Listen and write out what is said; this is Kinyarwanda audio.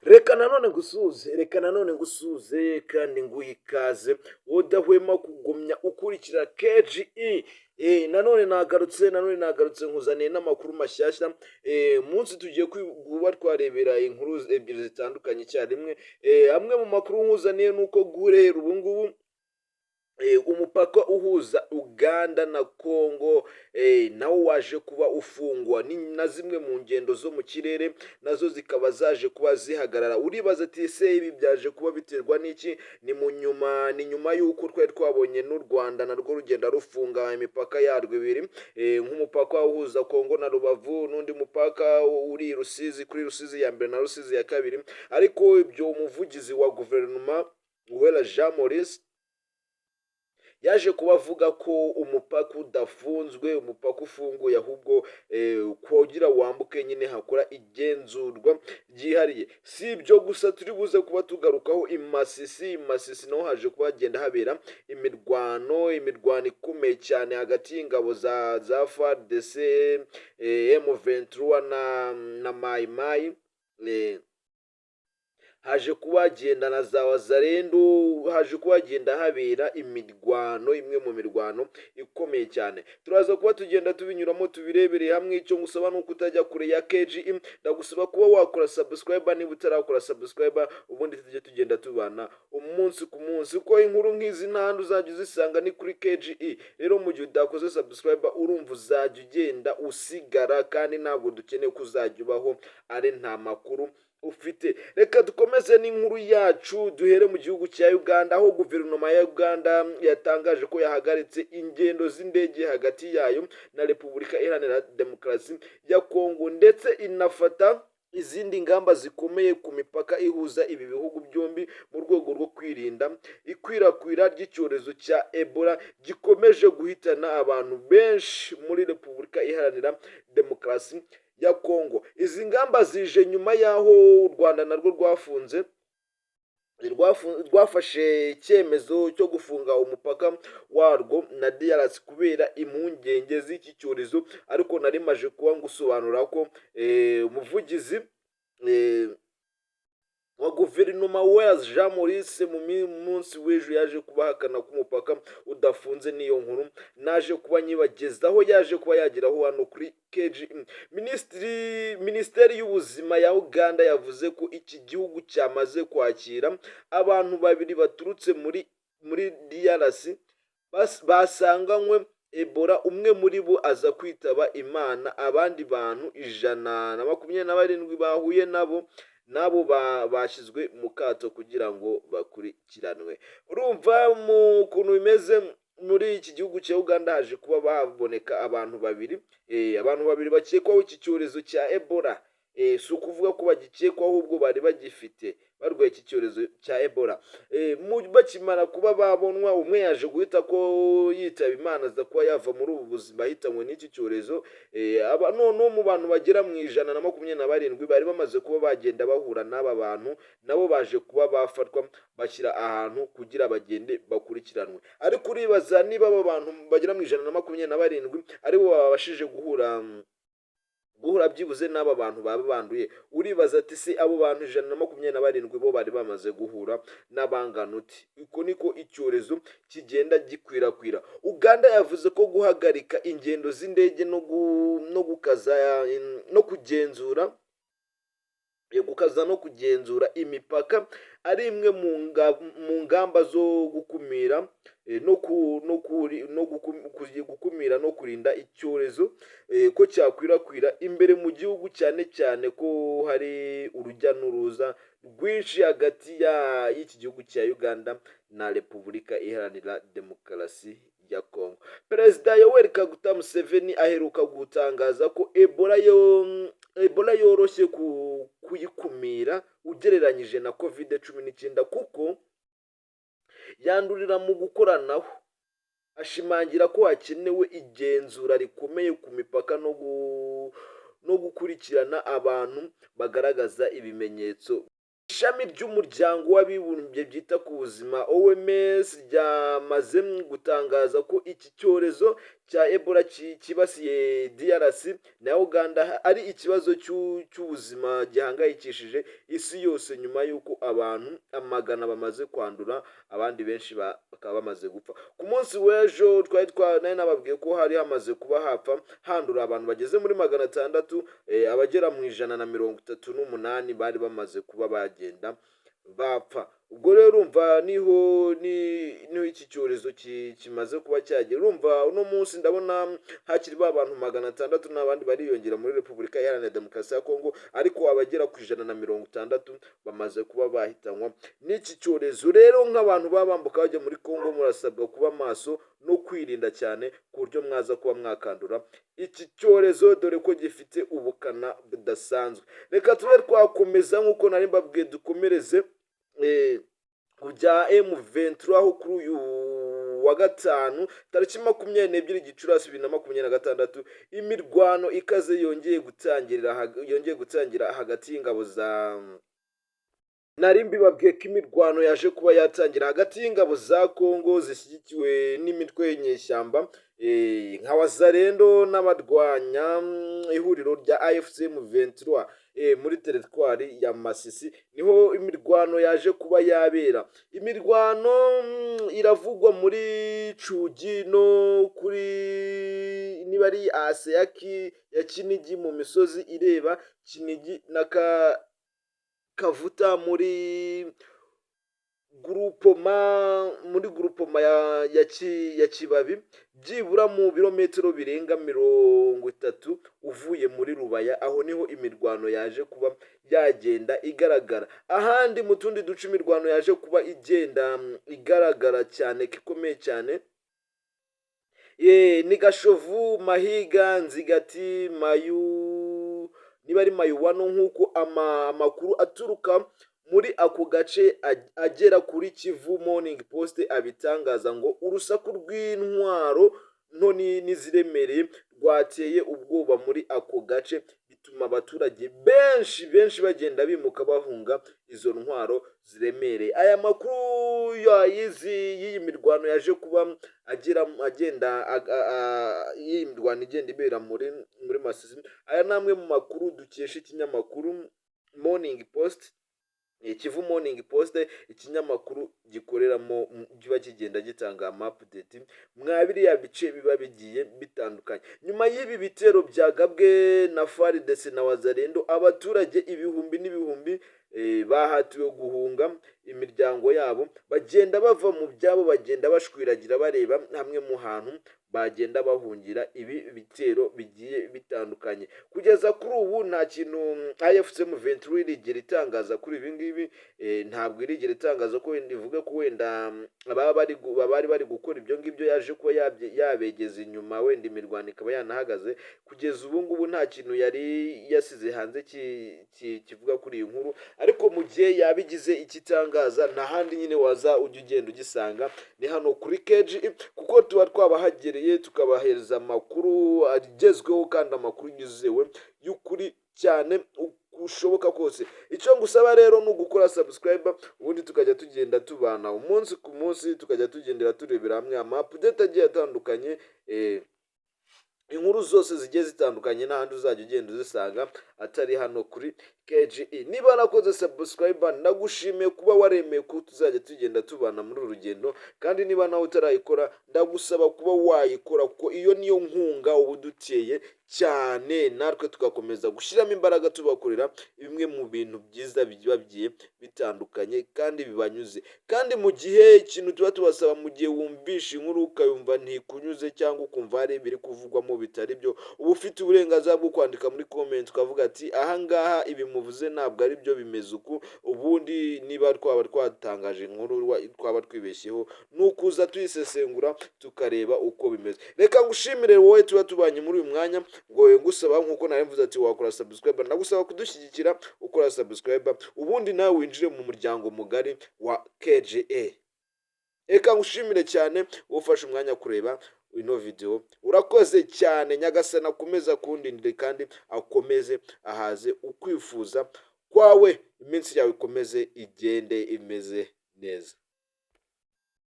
Reka nanone ngusuhuze, reka nanone ngusuhuze kandi nguhe ikaze, udahwema kugumya ukurikira KGE. Nanone nagarutse, nanone nagarutse, nkuzaniye n'amakuru mashyashya. Munsi tugiye kuba twarebera inkuru ebyiri zitandukanye icyarimwe. Amwe mu makuru nkuzaniye ni uko guhera ubu ngubu umupaka uhuza Uganda na Congo nawo waje kuba ufungwa, ni na zimwe mu ngendo zo mu kirere nazo zikaba zaje kuba zihagarara. Uribaza ati: "Ese ibi byaje kuba biterwa n'iki?" Ni mu nyuma, ni nyuma y'uko twari twabonye n'u Rwanda narwo rugenda rufunga imipaka yarwo ibiri, nk'umupaka uhuza Congo na Rubavu n'undi mupaka uri Rusizi, kuri Rusizi ya mbere na Rusizi ya kabiri. Ariko ibyo umuvugizi wa guverinoma Uwera Jean Maurice yaje kuba avuga ko umupaka udafunzwe, umupaka ufunguye, ahubwo kugira wambuke nyine hakora igenzurwa ryihariye. Si ibyo gusa turi buze kuba tugarukaho. I Masisi naho haje kuba hagenda habera imirwano, imirwano ikomeye cyane hagati y'ingabo za FARDC, M23 na Mai Mai. Haje kuba hagenda na za Wazalendo, haje kuba hagenda habera imirwano, imwe mu mirwano ikomeye cyane. Turaza kuba tugenda tubinyuramo, tubirebereye hamwe. Icyo ngusaba ni uko utajya kure ya KGM. Ndagusaba kuba wakora subscribe niba utarakora subscribe, ubundi tujye tugenda tubana umunsi ku munsi, kuko inkuru nk'izi nta handi uzajya uzisanga, ni kuri KGE. Rero mu gihe udakoze subscribe, urumva uzajya ugenda usigara, kandi ntabwo dukeneye ko uzajya ubaho ari nta makuru ufite. Reka dukomeze n'inkuru yacu, duhere mu gihugu cya Uganda, aho guverinoma ya Uganda yatangaje ko yahagaritse ingendo z'indege hagati yayo na Repubulika Iharanira Demokarasi ya Kongo, ndetse inafata izindi ngamba zikomeye ku mipaka ihuza ibi bihugu byombi mu rwego rwo kwirinda ikwirakwira ry'icyorezo cya Ebola gikomeje guhitana abantu benshi muri Repubulika Iharanira Demokarasi ya Kongo. Izi ngamba zije nyuma y'aho u Rwanda narwo rwafunze, rwafashe icyemezo cyo gufunga umupaka warwo na DRC kubera impungenge z'iki cyorezo. Ariko nari maje kuba ngusobanura ko umuvugizi wa guverinoma Uwera Jean Maurice mu munsi w'ejo yaje kuba ahakana ko umupaka udafunze. N'iyo nkuru naje kuba nyibagezaho, yaje kuba yageraho hano kuri KG. Minisiteri y'Ubuzima ya Uganda yavuze ko iki gihugu cyamaze kwakira abantu babiri baturutse muri DRC basanganywe Ebola, umwe muri bo aza kwitaba Imana. Abandi bantu 127 bahuye nabo bashyizwe mu kato kugira ngo bakurikiranwe. Urumva mu kuntu bimeze muri iki gihugu cya Uganda, haje kuba baboneka abantu babiri, abantu babiri bakekwaho iki cyorezo cya Ebola. Si ukuvuga ko bagikekwaho, ahubwo bari bagifite, barwaye iki cyorezo cya Ebola. Bakimara kuba babonwa, umwe yaje guhita ko yitaba Imana, aza kuba yava muri ubu buzima ahitanywe n'iki cyorezo. Aba noneho mu bantu bagera mu 127 bari bamaze kuba bagenda bahura n'aba bantu, nabo baje kuba bafatwa, bashyira ahantu kugira bagende bakurikiranwe. Ariko uribaza niba aba bantu bagera mu 127 aribo babashije guhura byibuze n'aba bantu baba banduye, uribaza ati: "Se abo bantu 127 bo bari bamaze guhura n'abangana uti?" Uko niko icyorezo kigenda gikwirakwira. Uganda yavuze ko guhagarika ingendo z'indege no gukaza no kugenzura, gukaza no kugenzura imipaka ari imwe mu ngamba zo gukumira no gukumira no kurinda icyorezo ko cyakwirakwira imbere mu gihugu, cyane cyane ko hari urujya n'uruza rwinshi hagati y'iki gihugu cya Uganda na Repubulika Iharanira Demokarasi ya Kongo. Perezida Yoweri Kaguta Museveni aheruka gutangaza ko Ebola yoroshye kuyikumira ugereranyije na COVID-19 kuko yandurira mu gukoranaho, ashimangira ko hakenewe igenzura rikomeye ku mipaka no gukurikirana abantu bagaragaza ibimenyetso. Ishami ry'Umuryango w'Abibumbye ryita ku Buzima, OMS, ryamaze gutangaza ko iki cyorezo. cya Ebola cyibasiye DRC na Uganda ari ikibazo cy'ubuzima gihangayikishije isi yose, nyuma y'uko abantu amagana bamaze kwandura, abandi benshi bakaba bamaze gupfa. Ku munsi w'ejo twari nari nababwiye ko hari hamaze kuba hapfa, handura abantu bageze muri 600, abagera mu 138 bari bamaze kuba bagenda bapfa. Ubwo rero urumva niho iki cyorezo kimaze kuba cyagera. Urumva uno munsi ndabona hakiri ba bantu 600 n'abandi bariyongera muri Repubulika Iharanira Demokarasi ya Kongo, ariko abagera ku 160 bamaze kuba bahitanwa n'iki cyorezo. Rero nk'abantu baba bambuka bajya muri Kongo, murasabwa kuba maso no kwirinda cyane ku buryo mwaza kuba mwakandura iki cyorezo, dore ko gifite ubukana budasanzwe. Reka tube twakomeza nk'uko nari mbabwiye, dukomereze ku bya M23, aho kuri uyu wa gatanu tariki 22 Gicurasi 2026 imirwano ikaze yongeye gutangira hagati y'ingabo za, nari mbibabwiye ko imirwano yaje kuba yatangira hagati y'ingabo za Kongo zishyigikiwe n'imitwe y'inyeshyamba nka Wazalendo n'abarwanya ihuriro rya AFC M23 muri teritwari ya Masisi. Niho imirwano yaje kuba yabera. Imirwano iravugwa muri Cugi no kuri niba ari ase ya Kinigi, mu misozi ireba Kinigi na Kavuta muri groupement ya Kibabi, byibura mu birometero birenga 30 uvuye muri Rubaya. Aho niho imirwano yaje kuba yagenda igaragara. Ahandi mu tundi duce imirwano yaje kuba igenda igaragara cyane ko ikomeye cyane ni Gashovu, Mahiga, Nzigati, Mayu, niba ari Mayuwano, nk'uko amakuru aturuka muri ako gace agera kuri Kivu Morning Post abitangaza. Ngo urusaku rw'intwaro nto n'iziremereye rwateye ubwoba muri ako gace, bituma abaturage benshi benshi bagenda bimuka bahunga izo ntwaro ziremereye. Aya makuru y'iyi mirwano yaje kuba agira agenda y'iyi mirwano igenda ibera muri Masisi, aya ni amwe mu makuru dukesha ikinyamakuru Morning Post, Kivu Morning Post, ikinyamakuru gikoreramo, kiba kigenda gitanga ama update mwa biriya bice biba bigiye bitandukanye. Nyuma y'ibi bitero byagabwe na FARDC na Wazalendo, abaturage ibihumbi n'ibihumbi bahatiwe guhunga imiryango yabo, bagenda bava mu byabo, bagenda bashwiragira bareba hamwe mu hantu bagenda bahungira ibi bitero bigiye bitandukanye. Kugeza kuri ubu nta kintu AFC M23 irigera itangaza kuri ibi ngibi. Ntabwo irigera itangaza ko wenda ivuge ko wenda ababa bari bari gukora ibyo ngibyo yaje kuba yabegeza inyuma, wenda imirwano ikaba yanahagaze. Kugeza ubu ngubu nta kintu yari yasize hanze kivuga kuri iyi nkuru, ariko mu gihe yaba igize icyo itangaza, nta handi nyine waza ujya ugenda ugisanga, ni hano kuri keji, kuko tuba twabahagereye tukabahereza amakuru agezweho kandi amakuru yizewe y'ukuri cyane ushoboka kose. Icyo ngusaba rero ni ugukora subscribe, ubundi tukajya tugenda tubana umunsi ku munsi, tukajya tugendera turebera hamwe ama update agiye atandukanye, inkuru zose zigiye zitandukanye. N'ahandi uzajya ugenda uzisanga atari hano kuri KGE. Niba warakoze subscribe, ndagushimiye kuba waremeye ko tuzajya tugenda tubana muri uru rugendo. Kandi niba nawe utarayikora, ndagusaba kuba wayikora, kuko iyo niyo nkunga uba uduteye cyane, natwe tugakomeza gushyiramo imbaraga tubakorera bimwe mu bintu byiza biba bigiye bitandukanye kandi bibanyuze. Kandi mu gihe ikintu tuba tubasaba, mu gihe wumvishe inkuru ukayumva ntikunyuze cyangwa ukumva hari ibiri kuvugwamo bitari byo, uba ufite uburenganzira bwo kwandika muri comment ukavuga ati: "Ahangaha ibi muvuze ntabwo ari byo, bimeze uku." Ubundi niba twaba twatangaje inkuru twaba twibeshyeho, ni ukuza tuyisesengura tukareba uko bimeze. Reka ngushimire wowe tuba tubanye muri uyu mwanya. Ngo ngusaba, nk'uko nari mvuze ati wakora subscribe, ndagusaba kudushyigikira ukora subscribe, ubundi nawe winjire mu muryango mugari wa KGA. Reka ngushimire cyane ufashe umwanya kureba ino video, urakoze cyane. Nyagasani akomeze akundindire kandi akomeze ahaze ukwifuza kwawe, iminsi yawe ikomeze igende imeze neza.